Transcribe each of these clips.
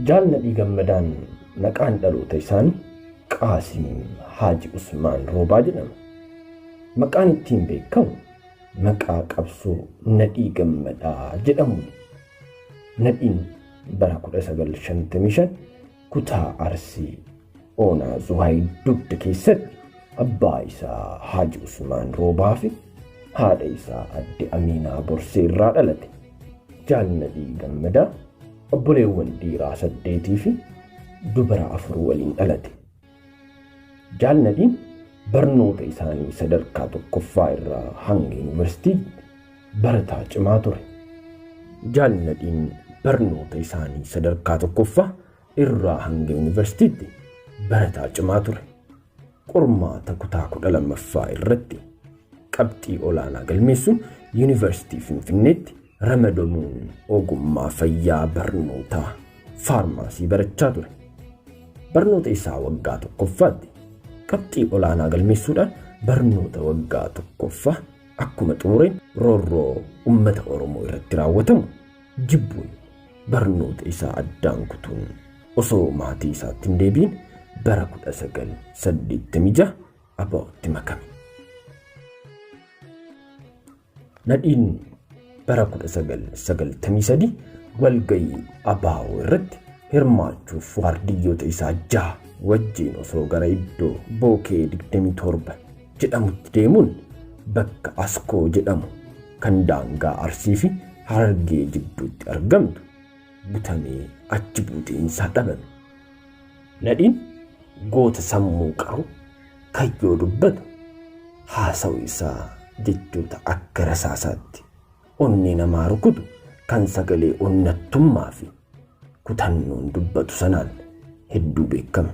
Jaal Nadhii Gammadaan maqaan dhaloota isaanii Qaasim Haaji Usmaan Roobaa jedhama. Maqaan ittiin beekamu maqaa qabsoo Nadhii Gammadaa jedhamuudha. Nadhiin bara 1955 kutaa Arsii Oonaa Zuhaay Dugda keessatti abbaa isaa Haaji Usmaan Roobaa fi haadha isaa Adde Amiinaa Borsee irraa dhalate. Jaal Nadhii Gammadaa obboleewwan dhiiraa 8 fi dubara 4 waliin dhalate. Jaal Nadhiin barnoota isaanii sadarkaa tokkoffaa irraa hanga yuunivarsiitiitti barataa cimaa ture. Jaal Nadhiin barnoota isaanii sadarkaa tokkoffaa irraa hanga yuunivarsiitiitti barataa cimaa ture. Qormaata kutaa 12ffaa irratti qabxii olaanaa galmeessuun yuunivarsiitii Finfinneetti ramadamuun ogummaa fayyaa barnootaa faarmaasii barachaa ture. Barnoota isaa waggaa tokkoffaatti qabxii olaanaa galmeessuudhaan barnoota waggaa tokkoffaa akkuma xumureen roorroo uummata Oromoo irratti raawwatamu jibbuun barnoota isaa addaan kutuun osoo maatii isaatti hin deebiin bara 1986 ABO'tti makame. Nadhiin bara 1993 walgayii ABO irratti hirmaachuuf waardiyyoota isaa 6 wajjin osoo gara iddoo Bookee 27 jedhamutti deemuun bakka Askoo jedhamu kan daangaa Arsii fi Harargee jidduutti argamtu butamee achi buuteensaa dhabame. Nadhiin goota sammuu qaru kayyoo dubbatu haasawu isaa jechoota akka rasaasaatti onnee namaa rukutu kan sagalee onnattummaa fi kutannoon dubbatu sanaan hedduu beekama.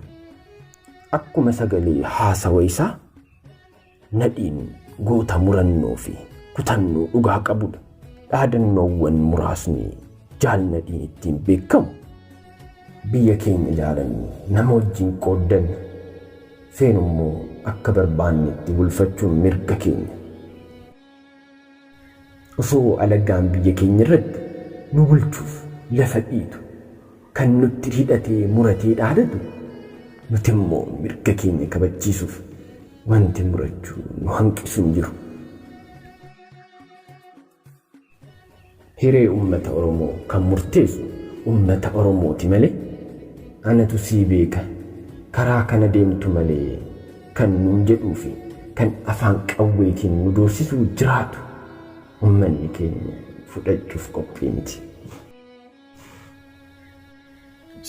Akkuma sagalee haasawa isaa Nadhiin goota murannoo fi kutannoo dhugaa qabudha. Dhaadannoowwan muraasni Jaal Nadhiin ittiin beekamu biyya keenya jaalannu nama wajjin qooddanna feenummoo akka barbaannetti bulfachuun mirga keenya. Osoo alagaan biyya keenya irratti nu bulchuuf lafa dhiitu kan nutti hidhatee muratee dhaadatu nutimmoo mirga keenya kabachiisuuf wanti murachuu nu hanqisu hin jiru. Hiree uummata Oromoo kan murteessu uummata Oromooti malee anatu sii beeka karaa kana deemtu malee kan nuun jedhuu fi kan afaan qawweetiin nu doorsisuu jiraatu uummanni keenya fudhachuuf qophii miti.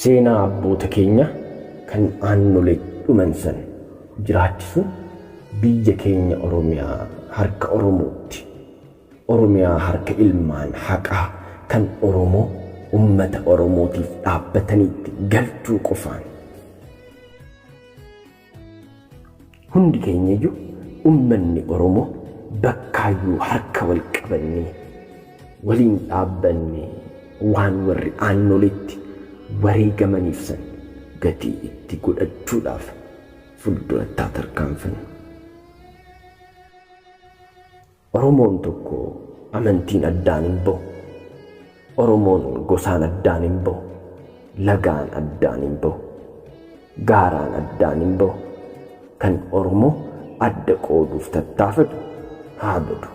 Seenaa abboota keenyaa kan aannolee dhuman san jiraachisuun biyya keenya Oromiyaa harka Oromootti, Oromiyaa harka ilmaan haqaa kan Oromoo ummata Oromootiif dhaabbataniitti galchuu qofaan. Hundi keenyayyuu ummanni Oromoo bakkaayyuu harka wal qabannee waliin dhaabbannee waan warri aannoleetti wareegamaniif san gatii itti godhachuudhaaf fulduratti haa tarkaanfannu. Oromoon tokko amantiin addaan hin bahu. Oromoon gosaan addaan hin bahu. Lagaan addaan hin bahu. Gaaraan addaan hin bahu. Kan Oromoo adda qooduuf tattaafatu haa badu.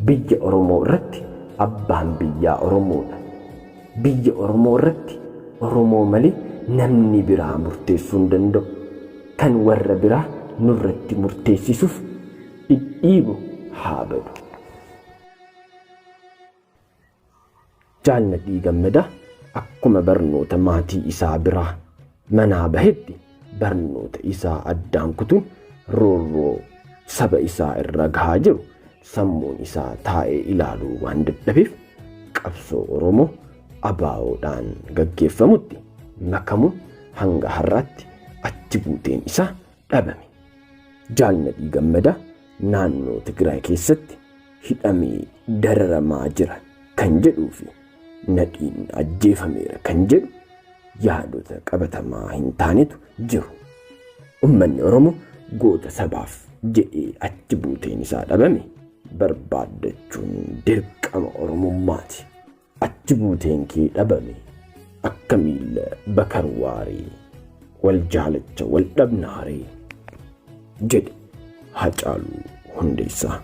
Biyya Oromoo irratti abbaan biyyaa Oromoodha. Biyya Oromoo irratti Oromoo malee namni biraa murteessuu hin danda'u. Kan warra biraa nurratti murteessisuuf dhidhiibu haa badu. Jaal Nadhii Gammadaa akkuma barnoota maatii isaa biraa manaa bahetti barnoota isaa addaan kutuun roorroo saba isaa irra gahaa jiru sammuun isaa taa'ee ilaaluu waan dadhabeef qabsoo Oromoo ABOdhaan gaggeeffamutti makamuun hanga har'aatti achi buuteen isaa dhabame. Jaal Nadhii Gammadaa naannoo Tigraay keessatti hidhamee dararamaa jira kan jedhuu fi Nadhiin ajjeefameera kan jedhu yaadota qabatamaa hin taanetu jiru. Ummanni Oromoo goota sabaaf jedhee achi buuteen isaa dhabame barbaaddachuun dirqama Oromummaati. Achi Achi buuteen kee dhabame akka miilla Bakar Waaree wal jaalacha wal dhabnaaree jedhe Hacaaluu Hundeessaa.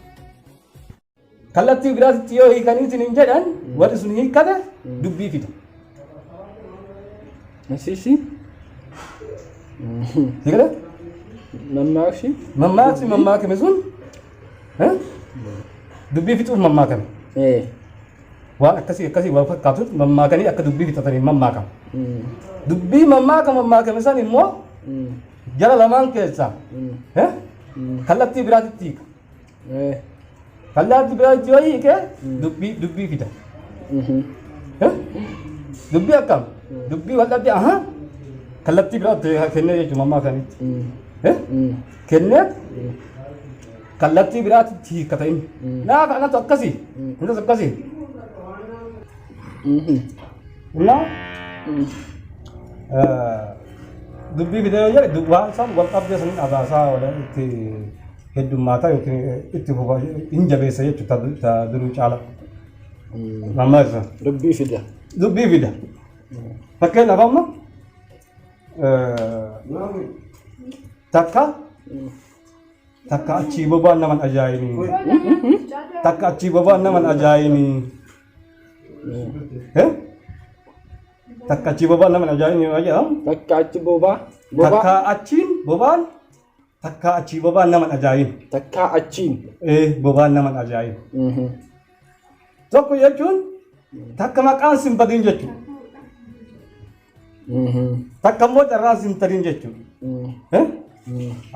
Kallattii biraatitti yoo hiikaniitiin hin jedhan warri sun hiikkate dubbii fida. Asiisi. Hiikate? Mammaaksi. Mammaaksi mammaakame sun dubbii fixuuf mammaakame. Waan akkasii akkasii wal fakkaatutti mammaakanii akka dubbii fixataniin mammaakama. Dubbii mammaaka mammaakame san immoo jara lamaan keessaa kallattii biraatitti hiika. Kallattii biraatitti yoo hiike dubbii dubbii fida. Dubbii akkam? Dubbii wal dhabdee aha kallattii biraatti kennee jechuudha mammaakanitti. Kennee kallattii biraatti hiikkata inni. Naa kanatu akkasii. Innis akkasii. Naa dubbii fidee yoo jedhe waan san wal dhabdee saniin abaasaa itti heddummaata yookiin itti fufa hin jabeessa jechuudha ta duruu caala. Mammaaksa. Dubbii fida. Dubbii fida. Fakkeenyaaf amma takka takka achii bobaan naman ajaa'ibni. Takka achii bobaan naman ajaa'ibni. Takka achii bobaan naman ajaa'ibni yoo jedhamu. Takka achi bobaa. Bobaa. Takka achiin bobaan takka achii bobaan naman ajaa'ibni. Takka achiin. Bobaan naman ajaa'ibni. Tokko jechuun takka maqaan sin badin jechuudha. Takka immoo carraan sin tarin jechuudha.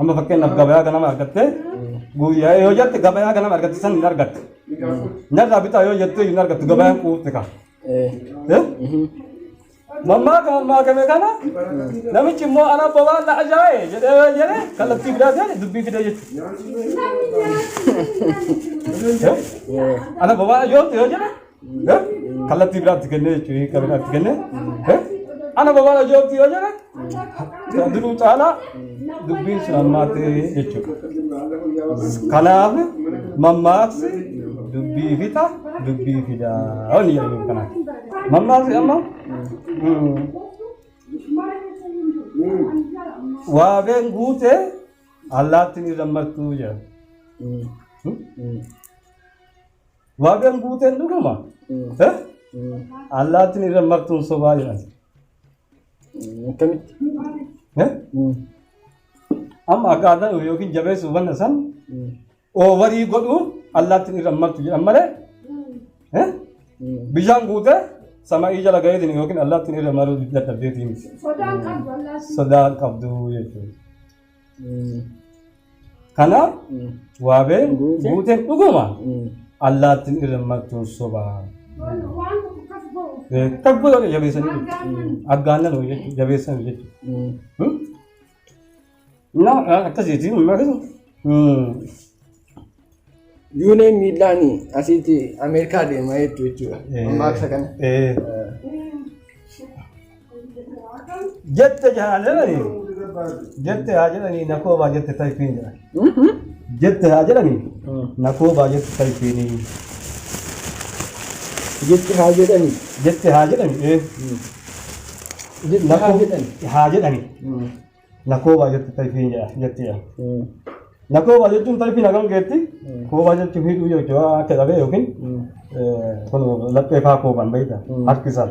Amma fakkeenyaaf gabayaa ganama argattee guyyaa yoo jette gabayaa ganama argatte san hin argatte. Narraa bitaa yoo jette hin argattu gabayaan quufte kaa. Mammaaka mammaakame kana namichi immoo ana bobaan na ajaa'e jedhee yoo jedhe kallattii biraa seene dubbii fidee jechuudha. Ana bobaan ajoomte yoo jedhe kallattii biraatti kennee jechuudha hiika biraatti kennee. Ana bobaan ajoomte yoo jedhe duruu caalaa dubbiin sun hammaate jechuudha. Kanaaf mammaaksi dubbii fixa dubbii fida wanni jedhaniif kanaaf. Mammaaksi amma waabeen guutee allaattiin irra martuu jedha. Waabeen guuteen dhuguma. Allaattiin irra martuun sobaa jedhan. Akkamitti? Amma akka aadaa yookiin jabeessuuf wanna san oovarii godhuuf allaattiin irra martu jedhan malee bishaan guutee sama'ii jala gaheetiin yookiin allaattiin irra maruu dadhabdeetii miti. Sodaan qabdu allaattiin. Sodaan qabdu jechuudha. Kanaaf waabeen guuteen dhuguma allaattiin irra martuun sobaa. Waan tokko kas godhu. Kan godhan jabeessanii jechuudha. Aggaannan jechuudha jabeessanii jechuudha. Na akkasiiti Yuuneen miillaan asitti Ameerikaa deema jettu jechuudha. Mammaaksa kana. Jette haa jedhanii jette haa jedhanii na koobaa jette tayfiin jedhan. Jette haa jedhanii na koobaa jette tayfiinii. Jette haa jedhanii. Jette haa jedhanii. Jette haa jedhanii. Haa jedhanii. Na koobaa jette tayfiin jedha jette jedha. Na koobaa jechuun tayfiin hagam geetti? Koobaa jechuun hidhuu jechuudha akka dhabee yookiin kun laphee faa koobaan beekta harkisan.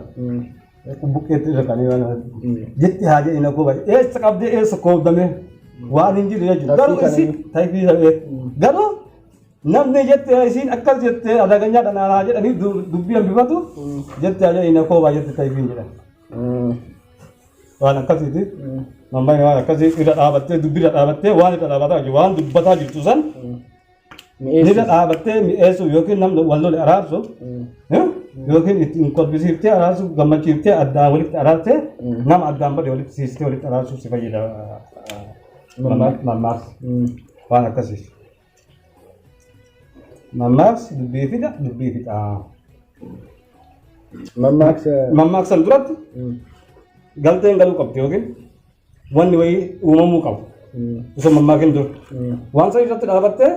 Buqqeetti irra kan waan jetti haa jedhi na koobaa eessa qabdee eessa koobdame waan hin jirre jechuudha. Garuu isin tayfii dhabee garuu namni jette isiin akkas jettee adaganyaa dhanaan haa jedhanii dubbii hambifatu jette haa jedhi na koobaa jette tayfiin jedhan. Waan akkasiiti. Mammaakni waan akkasii irra dhaabattee dubbii irra dhaabattee waan irra dhaabataa jirtu waan dubbataa jirtu san irra dhaabattee mi'eessuuf yookiin namni wal lole araarsuuf yookiin ittiin kolfisiiftee araarsuuf gammachiiftee addaan walitti araartee nama addaan bade walitti siistee walitti araarsuuf si fayyada mammaaksi. Waan akkasii. Mammaaksi dubbii fida dubbii fixa. Mammaaksa. Mammaaksan duratti galteen galuu qabdi yookiin wanni wayii uumamuu qabu. Osoo mammaakin dura. Waan san irratti dhaabattee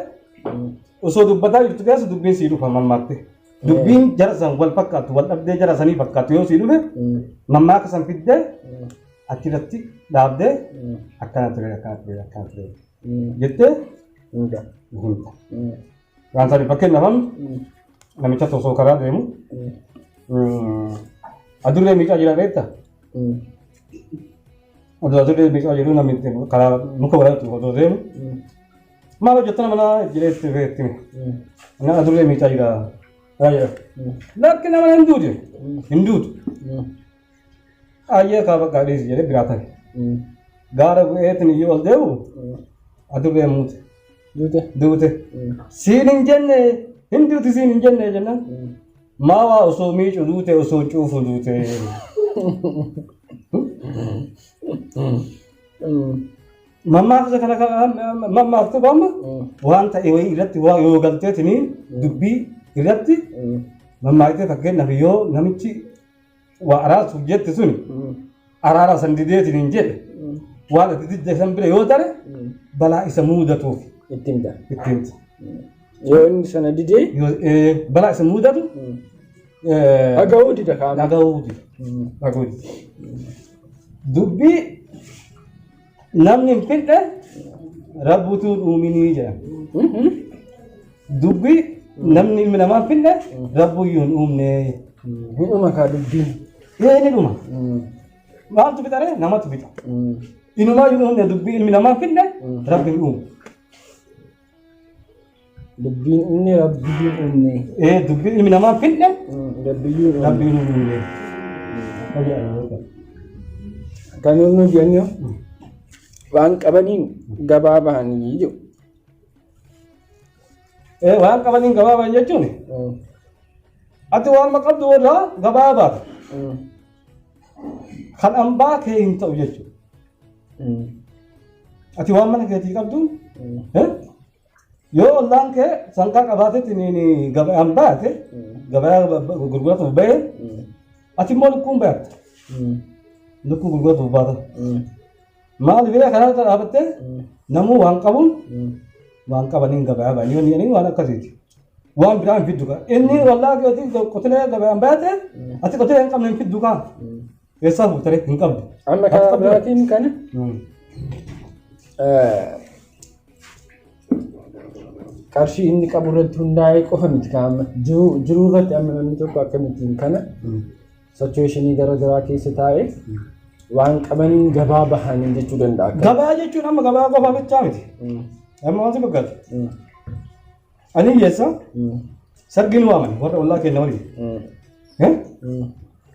osoo dubbataa jirtu keessa dubbiin sii dhufa mammaakte. Dubbiin jara san wal fakkaattu wal dhabdee jara sanii fakkaattu yoo sii dhufe mammaaksa san fiddee achirratti dhaabdee akkana ture akkana ture akkana ture jettee himta. Waan sanii fakkeenyaaf amma namicha osoo karaa deemu adurree miicaa jira beektaa? Odoo adurree miicaa jiru namni karaa muka waraabtu odoo deemu maal hojjettana mana jedhee itti dhufee itti hime. Inni adurree miicaa jira. Jira. Lakki nama hin duutu. Hin duutu. Ayyee kaa bakka dhiisi jedhee biraa ta'e. Gaara bu'eetiin iyyuu ol deemu adurree muute. Duute. Duute. Siin hin jenne hin duuti siin hin jenne jennaan. Maa waa osoo miicu duute osoo cuufu duute. Mammaaksa kana mammaaktu amma waan ta'e wayii irratti waa yoo galteetini dubbii irratti mammaaktee fakkeenyaaf yoo namichi waa araarsuuf jette suni araara san dideetiin hin jedhe waan ati didde san bira yoo tare balaa isa muudatuuf Itti himta. itti himta. Yoo inni sana didee Yoo balaa isa mudatu dhaga'uu dida kaama. Dhaga'uu dida. Dhaga'uu dida. Dubbii namni hin fidhe rabbutu uuminii jedha. Dubbii namni ilmi namaa hin fidhe rabbuyyuu hin uumne. Hin dhuma kaa dubbiin. Ee ni dhuma. Maaltu fixare? Namatu fixa. Inumaa hin uumne dubbii ilmi namaa hin fidhe rabbi hin uumu. Dubbiin inni rabbiyyuu hin uumne. Ee dubbii ilmi namaa hin fidhe Rabbiyyuu hin uumne. rabbi hin uumne. Kan inni jennu waan qabaniin gabaa bahanii jiru. Ee waan qabaniin gabaa bahan jechuun ati waan qabdu irraa gabaa baata. Kan ambaa kee hin ta'u jechuudha. Ati waan mana keetii qabdu yoo ollaan kee sanqaa qabaatetti ni gabayaan baate gabayaa gurguratuuf bahe ati immoo lukkuun bayatta. Lukkuu gurguratuuf baata. Maal bira karaa irra dhaabattee namuu waan qabuun waan qabaniin gabayaa ba'anii wanni jedhanii waan akkasiiti. Waan biraa hin fiddu kaa. Inni ollaa keetii qotilee gabayaan baate ati qotilee hin qabne hin fiddu kaa. Eessaa fuutare hin qabdu. Amma karaa biraatiin kana qarshii inni qabu irratti hundaa'ee qofa miti kaa'ama. Jiruu irratti amma namni tokko akkamittiin kana situation gara garaa keessa taa'ee waan qabaniin gabaa bahanii jechuu danda'a. Gabaa jechuun amma gabaa qofa bichaa miti. Amma wanti fakkaatu. Ani hiyyeessa sargiin waaman warra ollaa keenya waliin.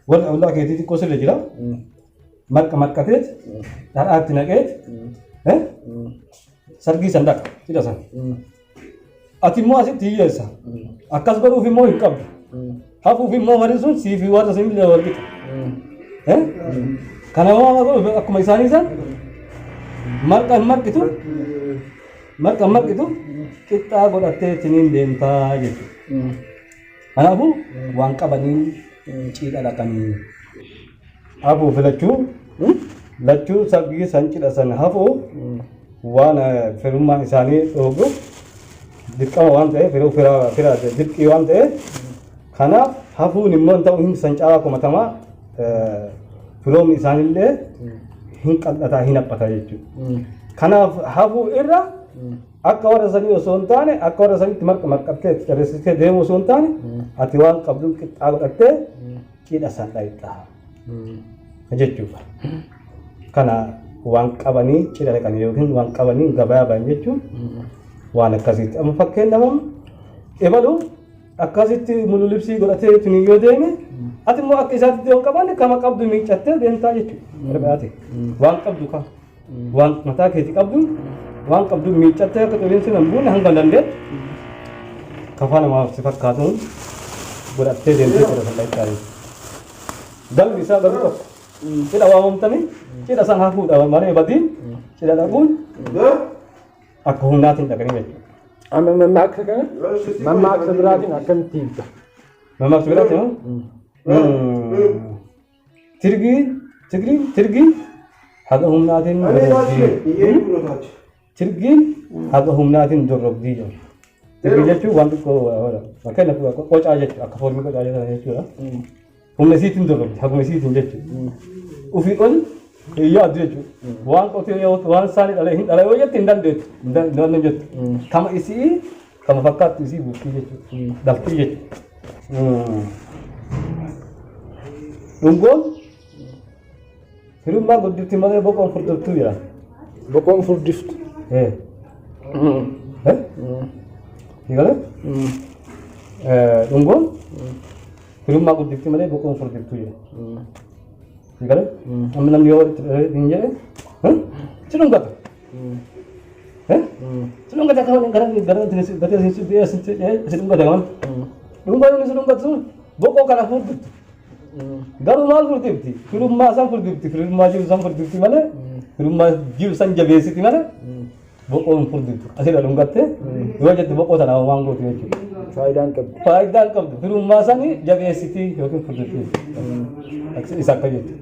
Warra ollaa keetii xiqqoo sirra jira. Marqa marqateet dhadhaatti naqeet sargii san dhaqa cidha san. Ati immoo asitti hiyyeessa. Akkas godhuuf immoo hin qabdu. Hafuuf immoo warri sun siif warra sun illee wal qixa. Kana waan godhuuf akkuma isaanii san marqa hin marqitu marqa hin marqitu qixxaa godhattee ittiin deemtaa jechuudha. Kanaafuu waan qabaniin cidha dhaqanii. Hafuu filachuu lachuu sargii san cidha san hafuu waan firummaan isaanii dhooguuf dirqama waan ta'eef firuu fira fira dirqii waan ta'eef kanaaf hafuun immoo hin ta'u hin san caalaa komatamaa firoomni isaanillee hin qal'ataa hin haphataa jechuudha. Kanaaf hafuu irra akka warra sanii osoo hin taane akka warra saniitti marqa marqattee itti callisitee deemuu osoo hin taane ati waan qabduun qixxaa godhattee cidha san dhayxaa jechuudha. Kana waan qabanii cidha dhaqanii yookiin waan qabanii gabaa ba'an jechuun waan akkasiitti. Amma fakkeenyaaf amma ebalu akkasitti mulu libsii godhatee tuni yoo deeme ati immoo akka isaatti yoo hin qabaanne kama qabdu miiccattee deemtaa jechuudha. Garbaate waan qabdu kan waan mataa keetii qabdu waan qabdu miiccattee akka xuriin sin hin buune hanga dandeettu kafaa namaaf si fakkaatuun godhattee deemtee cidha san dhaqxaa jechuudha. Galmi isaa garuu tokko. Cidha waamamtanii cidha san hafuudha malee badiin cidha dhaquun akka humnaatiin dhaqanii jechuudha. Amma mammaaksa kana mammaaksa biraatiin akkamitti hiikta? Mammaaksa biraatiin hoo? Tirgii tigrii tirgii haga humnaatiin dorrobdii. Tirgiin haga humnaatiin dorrobdii jedhu. Tirfii jechuun waan xiqqoo fakkeenyaaf qocaa jechuudha. Akka foormii qocaa jechuudha. Humna isiitiin dorgomti. Haguma isiitiin jechuudha. Ofii ol hin yaaddu jechuudha. Waan qotee yoo waan isaanii dhalee hin dhalee yoo jette hin dandeettu. Hin dandeenyu jettu. Kama isii kama fakkaattu isii buuftii jechuudha. Dhaltii jechuudha. Dhungoon firummaa guddifti malee boqoon furdiftuu jira. Boqoon furdiftu. Eh. Eh? Hiikale? Dhungoon firummaa guddifti malee boqoon furdiftuu jira. Hiikale? Amma namni yoo walitti dhufee hin jedhe si dhungata. Si dhungata akka gara gara gara si dhungata kaman. Dhungoon inni si dhungatu sun boqoo kana furdiftu. Garuu maal furdifti? Firummaa san furdifti. Firummaa jiru san furdifti malee firummaa jiru san jabeessiti malee boqoo hin furdiftu. Asirra dhungattee yoo jette boqoo sana waan gootu jechuudha. Faayidaan qabdu. Faayidaa hin qabdu. Firummaa sanii jabeessiti yookiin furdifti. Isa akka jettu.